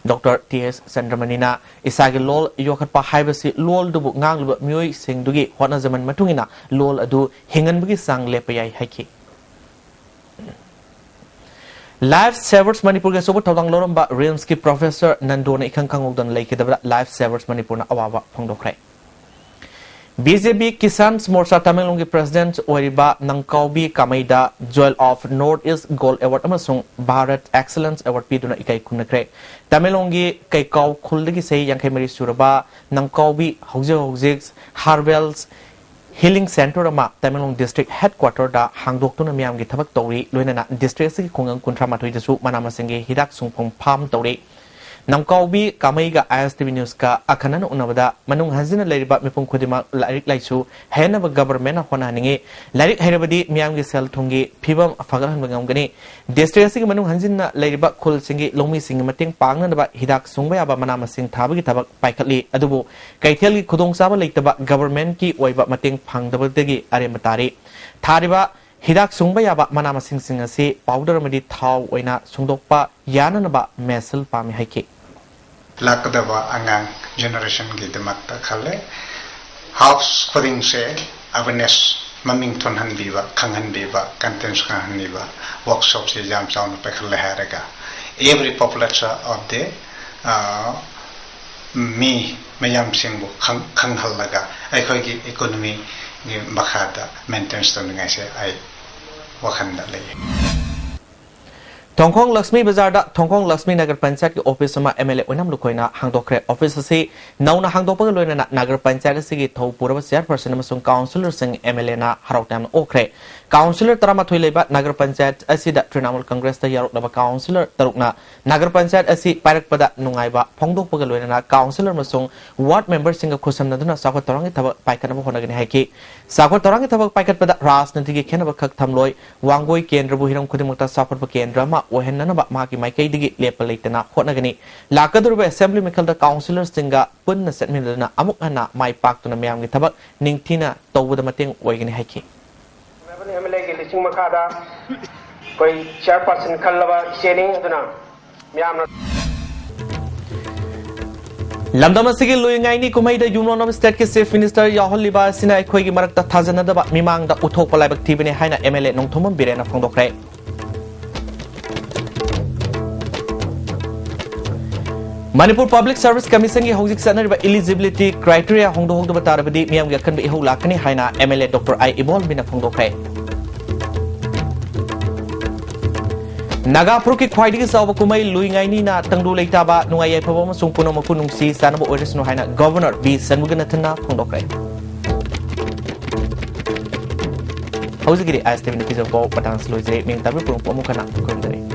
Doctor T H ꯆꯟꯗ꯭ꯔꯃꯅꯤꯅ ꯏꯁꯥꯒꯤ ꯂꯣꯜ ꯌꯣꯛꯈꯠꯄ ꯍꯥꯏꯕꯁꯤ ꯂꯣꯜꯗꯨꯕꯨ ꯉꯥꯡꯂꯤꯕ ꯃꯤꯑꯣꯏꯁꯤꯡꯗꯨꯒꯤ ꯍꯣꯠꯅꯖꯃꯟ ꯃꯇꯨꯡ ꯏꯟꯅ ꯂꯣꯜ ꯑꯗꯨ ꯍꯤꯡꯍꯟꯕꯒꯤ ꯆꯥꯡ ꯂꯦꯞꯄ ꯌꯥꯏ ꯍꯥꯏꯈꯤ꯫ Life Savers ꯃꯅꯤꯄꯨꯔꯒꯤ ꯑꯆꯧꯕ ꯊꯧꯗꯥꯡ ꯂꯧꯔꯝꯕ RIMSꯀꯤ Professor ꯅꯟꯗꯣꯅ ꯏꯈꯪ ꯈꯪꯍꯧꯗꯅ ꯂꯩꯈꯤꯗꯕꯗ Life Savers ꯃꯅꯤꯄꯨꯔꯅ ꯑꯋꯥꯕ ꯐꯣꯡꯗꯣꯛꯈ꯭ꯔꯦ꯫ B J P Kisan Morcha ꯇꯃꯦꯡꯂꯣꯡꯒꯤ President ꯑꯣꯏꯔꯤꯕ ꯅꯪꯀꯥꯎꯕꯤ ꯀꯥꯃꯩꯗ Jewel of North East Gold Award ꯑꯃꯁꯨꯡ Bharat Excellence Award ꯄꯤꯗꯨꯅ ꯏꯀꯥꯏ ꯈꯨꯝꯅꯈ꯭ꯔꯦ꯫ ꯇꯃꯦꯡꯂꯣꯡꯒꯤ ꯀꯩꯀꯥꯎ ꯈꯨꯜꯗꯒꯤ ꯆꯍꯤ ꯌꯥꯡꯈꯩ ꯃꯔꯤ ꯁꯨꯔꯕ ꯅꯪꯀꯥꯎꯕꯤ ꯍꯧꯖꯤꯛ ꯍꯧꯖꯤꯛ Herbals Healing Centre ꯑꯃ ꯇꯃꯦꯡꯂꯣꯡ District Headquarterꯗ ꯍꯥꯡꯗꯣꯛꯇꯨꯅ ꯃꯤꯌꯥꯝꯒꯤ ꯊꯕꯛ ꯇꯧꯔꯤ꯫ ꯂꯣꯏꯅꯅ district ꯑꯁꯤꯒꯤ ꯈꯨꯡꯒꯪ ꯀꯨꯟꯊ꯭ꯔꯥ ꯃꯥꯊꯣꯏꯗꯁꯨ ꯃꯅꯥ ꯃꯁꯤꯡꯒꯤ ꯍꯤꯗꯥꯛ ꯁꯨꯡꯐꯝ farm ꯇꯧꯔꯤ꯫ ꯅꯪꯀꯥꯎꯕꯤ ꯀꯥꯃꯩꯒ I S T V Newsꯀ ꯑꯈꯟꯅꯅ ꯎꯅꯕꯗ ꯃꯅꯨꯡ ꯍꯟꯖꯤꯟꯅ ꯂꯩꯔꯤꯕ ꯃꯤꯄꯨꯝ ꯈꯨꯗꯤꯡꯃꯛ ꯂꯥꯏꯔꯤꯛ ꯂꯥꯏꯁꯨ ꯍꯩꯍꯟꯅꯕ governmentꯅ ꯍꯣꯠꯅꯍꯟꯅꯤꯡꯏ꯫ ꯂꯥꯏꯔꯤꯛ ꯍꯩꯔꯕꯗꯤ ꯃꯤꯌꯥꯝꯒꯤ ꯁꯦꯜ ꯊꯨꯝꯒꯤ ꯐꯤꯕꯝ ꯐꯒꯠꯍꯟꯕ ꯉꯝꯒꯅꯤ꯫ District ꯑꯁꯤꯒꯤ ꯃꯅꯨꯡ ꯍꯟꯖꯤꯟꯅ ꯂꯩꯔꯤꯕ ꯈꯨꯜꯁꯤꯡꯒꯤ ꯂꯧꯃꯤꯁꯤꯡꯒꯤ ꯃꯇꯦꯡ ꯄꯥꯡꯅꯅꯕ ꯍꯤꯗꯥꯛ ꯁꯨꯡꯕ ꯌꯥꯕ ꯃꯅꯥ ꯃꯁꯤꯡ ꯊꯥꯕꯒꯤ ꯊꯕꯛ ꯄꯥꯏꯈꯠꯂꯤ꯫ ꯑꯗꯨꯕꯨ ꯀꯩꯊꯦꯜꯒꯤ ꯈꯨꯗꯣꯡꯆꯥꯕ ꯂꯩꯇꯕ governmentꯀꯤ ꯑꯣꯏꯕ ꯃꯇꯦꯡ ꯐꯪꯗꯕꯗꯒꯤ ꯑꯔꯦꯝꯕ ꯇꯥꯔꯤ꯫ ꯊꯥꯔꯤꯕ ꯍꯤꯗꯥꯛ ꯁꯨꯡꯕ ꯌꯥꯕ ꯃꯅꯥ ꯃꯁꯤꯡꯁꯤꯡ ꯑꯁꯤ powder ꯑꯃꯗꯤ ꯊꯥꯎ ꯑꯣꯏꯅ ꯁꯨꯡꯗꯣꯛꯄ ꯌꯥꯅꯅꯕ ꯃꯦꯁꯤꯜ ꯄꯥꯝꯃꯤ ꯍꯥꯏꯈꯤ꯫ ꯂꯥꯛꯀꯗꯕ ꯑꯉꯥꯡ generationꯒꯤꯗꯃꯛꯇ ꯈꯜꯂꯦ꯫ House ꯈꯨꯗꯤꯡꯁꯦ awareness, ꯃꯃꯤꯡ ꯊꯣꯟꯍꯟꯕꯤꯕ, ꯈꯪꯍꯟꯕꯤꯕ, contents ꯈꯪꯍꯟꯕꯤꯕ workshopꯁꯦ ꯌꯥꯝ ꯆꯥꯎꯅ ꯄꯥꯏꯈꯠꯂꯦ ꯍꯥꯏꯔꯒ every population of the, ꯑ, ꯃꯤ ꯃꯌꯥꯝꯁꯤꯡꯕꯨ ꯈꯪ-, ꯈꯪꯍꯜꯂꯒ ꯑꯩꯈꯣꯏꯒꯤ economyꯒꯤ ꯃꯈꯥꯗ maintenance ꯇꯧꯅꯤꯡꯉꯥꯏꯁꯦ ꯑꯩ ꯋꯥꯈꯜꯗ ꯂꯩ꯫ ꯊꯣꯡꯈꯣꯡ ꯂꯛꯁꯃꯤ ꯕꯖꯥꯔꯗ ꯊꯣꯡꯈꯣꯡ ꯂꯛꯁꯃꯤ ꯅꯒꯔ ꯄꯟꯆꯥꯌꯠꯀꯤ ꯑꯣꯐꯤꯁ ꯑꯃ ꯑꯦꯝ ꯑꯦꯜ ꯑꯦ ꯑꯣꯏꯅꯥꯝ ꯂꯨꯈꯣꯏꯅ ꯍꯥꯡꯗꯣꯛꯈ꯭ꯔꯦ꯫ ꯑꯣꯐꯤꯁ ꯑꯁꯤ ꯅꯧꯅ ꯍꯥꯡꯗꯣꯛꯄꯒ ꯂꯣꯏꯅꯅ ꯅꯒꯔ ꯄꯟꯆꯥꯌꯠ ꯑꯁꯤꯒꯤ ꯊꯧ ꯄꯨꯔꯕ ꯆꯤꯌꯔꯄꯔꯁꯟ ꯑꯃꯁꯨꯡ ꯀꯥꯎꯟꯁꯤꯂꯔꯁꯤꯡ ꯑꯦꯝ ꯑꯦꯜ ꯑꯦꯅ ꯍꯔꯥꯎ ꯇꯌꯥꯝꯅ ꯑꯣꯛꯈ꯭ꯔꯦ꯫ ꯀꯥꯎꯟꯁꯤꯂꯔ ꯇꯔꯥꯃꯥꯊꯣꯏ ꯂꯩꯕ ꯅꯒꯔ ꯄꯟꯆꯥꯌꯠ ꯑꯁꯤꯗ ꯇ꯭ꯔꯤꯅꯥꯃꯨꯜ ꯀꯪꯒ꯭ꯔꯦꯁꯇ ꯌꯥꯎꯔꯛꯂꯕ ꯀꯥꯎꯟꯁꯤꯂꯔ ꯇꯔꯨꯛꯅ ꯅꯒꯔ ꯄꯟꯆꯥꯌꯠ ꯑꯁꯤ ꯄꯥꯏꯔꯛꯄꯗ ꯅꯨꯡꯉꯥꯏꯕ ꯐꯣꯡꯗꯣꯛꯄꯒ ꯂꯣꯏꯅꯅ ꯀꯥꯎꯟꯁꯤꯂꯔ ꯑꯃꯁꯨꯡ ꯋꯥꯔꯗ ꯃꯦꯝꯕꯔꯁꯤꯡꯒ ꯈꯨꯠꯁꯝꯅꯗꯨꯅ ꯆꯥꯎꯈꯠ ꯊꯧꯔꯥꯡꯒꯤ ꯊꯕꯛ ꯄꯥꯏꯈꯠꯅꯕ ꯍꯣꯠꯅꯒꯅꯤ ꯍꯥꯏꯈꯤ꯫ ꯆꯥꯎꯈꯠ ꯊꯧꯔꯥꯡꯒꯤ ꯊꯕꯛ ꯄꯥꯏꯈꯠꯄꯗ ꯔꯥꯖꯅꯤꯇꯤꯒꯤ ꯈꯦꯠꯅꯕ ꯈꯛ ꯊꯝꯂꯣꯏ, ꯋꯥꯡꯒꯣꯏ ꯀꯦꯟꯗ꯭ꯔꯕꯨ ꯍꯤꯔꯝ ꯈꯨꯗꯤꯡꯃꯛꯇ ꯆꯥꯎꯈꯠꯄ ꯀꯦꯟꯗ꯭ꯔ ꯑꯃ ꯑꯣꯏꯍꯟꯅꯅꯕ ꯃꯍꯥꯛꯀꯤ ꯃꯥꯏꯀꯩꯗꯒꯤ ꯂꯦꯞꯄ ꯂꯩꯇꯅ ꯍꯣꯠꯅꯒꯅꯤ꯫ ꯂꯥꯛꯀꯗꯧꯔꯤꯕ ꯑꯦꯁꯦꯝꯕ꯭ꯂꯤ ꯃꯤꯈꯜꯗ ꯀꯥꯎꯟꯁꯤꯂꯔꯁꯤꯡꯒ ꯄꯨꯟꯅ ꯆꯠꯃꯤꯟꯅꯗꯨꯅ ꯑꯃꯨꯛ ꯍꯟꯅ ꯃꯥꯏ ꯄꯥꯛꯇꯨꯅ ꯃꯤꯌꯥꯝꯒꯤ ꯊꯕꯛ ꯅꯤꯡꯊꯤꯅ ꯇꯧꯕꯗ ꯃꯇꯦꯡ ꯑꯣꯏꯒꯅꯤ ꯍꯥꯏꯈꯤ꯫ ꯑꯦꯝ ꯑꯦꯜ ꯑꯦꯒꯤ ꯂꯨꯆꯤꯡ ꯃꯈꯥꯗ ꯑꯩꯈꯣꯏ ꯆꯤꯌꯔꯄꯔꯁꯟ ꯈꯜꯂꯕ ꯏꯆꯦꯅꯤ꯫ ꯑꯗꯨꯅ ꯃꯤꯌꯥꯝꯅ ꯂꯝꯗꯝ ꯑꯁꯤꯒꯤ ꯂꯨꯏ ꯉꯥꯏꯅꯤ ꯀꯨꯝꯍꯩꯗ ꯌꯨꯝꯂꯣꯟꯅꯕ ꯁ꯭ꯇꯦꯠꯀꯤ ꯆꯤꯐ ꯃꯤꯅꯤꯁꯇꯔ ꯌꯥꯎꯍꯜꯂꯤꯕ ꯑꯁꯤꯅ ꯑꯩꯈꯣꯏꯒꯤ ꯃꯔꯛꯇ ꯊꯥꯖꯅꯗꯕ, ꯃꯤꯃꯥꯡꯗ ꯎꯠꯊꯣꯛꯄ ꯂꯥꯏꯕꯛ ꯊꯤꯕꯅꯤ ꯍꯥꯏꯅ ꯑꯦꯝ ꯑꯦꯜ ꯑꯦ ꯅꯣꯡꯊꯣꯝꯕꯝ ꯕꯤꯔꯦꯟꯅ ꯐꯣꯡꯗꯣꯛꯈ꯭ꯔꯦ꯫ ꯃꯅꯤꯄꯨꯔ ꯄꯕ꯭ꯂꯤꯛ ꯁꯔꯚꯤꯁ ꯀꯃꯤꯁꯟꯒꯤ ꯍꯧꯖꯤꯛ ꯆꯠꯅꯔꯤꯕ ꯏꯂꯤꯖꯤꯕꯤꯂꯤꯇꯤ ꯀ꯭ꯔꯥꯏꯇꯦꯔꯤꯌꯥ ꯍꯣꯡꯗꯣꯛꯍꯧꯗꯕ ꯇꯥꯔꯕꯗꯤ ꯃꯤꯌꯥꯝꯒꯤ ꯑꯀꯟꯕ ꯏꯍꯧ ꯂꯥꯛꯀꯅꯤ ꯍꯥꯏꯅ ꯑꯦꯝ ꯑꯦꯜ ꯑꯦ ꯗꯣꯛꯇꯔ ꯑꯥꯏ ꯏꯕꯣꯜꯕꯤꯅ ꯐꯣꯡꯗꯣꯛꯈ꯭ꯔꯦ꯫ ꯅꯥꯒꯥ ꯐꯨꯔꯨꯞꯀꯤ ꯈ꯭ꯋꯥꯏꯗꯒꯤ ꯆꯥꯎꯕ ꯀꯨꯝꯍꯩ ꯂꯨꯏ ꯉꯥꯏꯅꯤꯅ ꯇꯪꯗꯨ ꯂꯩꯇꯥꯕ, ꯅꯨꯡꯉꯥꯏ ꯌꯥꯏꯐꯕ ꯑꯃꯁꯨꯡ ꯄꯨꯝꯅꯃꯛꯄꯨ ꯅꯨꯡꯁꯤ ꯆꯥꯟꯅꯕ ꯑꯣꯏꯔꯁꯅꯨ ꯍꯥꯏꯅ ꯒꯚꯔꯅꯔ ꯕꯤ ꯁꯟꯃꯨꯒꯅꯥꯊꯟꯅ ꯐꯣꯡꯗꯣꯛꯈ꯭ꯔꯦ꯫ ꯍꯧꯖꯤꯛꯀꯤꯗꯤ ꯑꯥꯏ ꯑꯦꯁ ꯇꯤ ꯚꯤꯅ ꯄꯤꯖꯕ ꯄꯥꯎ ꯃꯇꯥꯡ ꯑꯁꯤ ꯂꯣꯏꯖꯔꯦ꯫ ꯃꯤꯡ ꯇꯥꯕꯤꯕ ꯄꯨꯝꯅꯃꯛꯄꯨ ꯑꯃꯨꯛ ꯍꯟꯅ ꯈꯨꯔꯨꯝꯖꯔꯤ꯫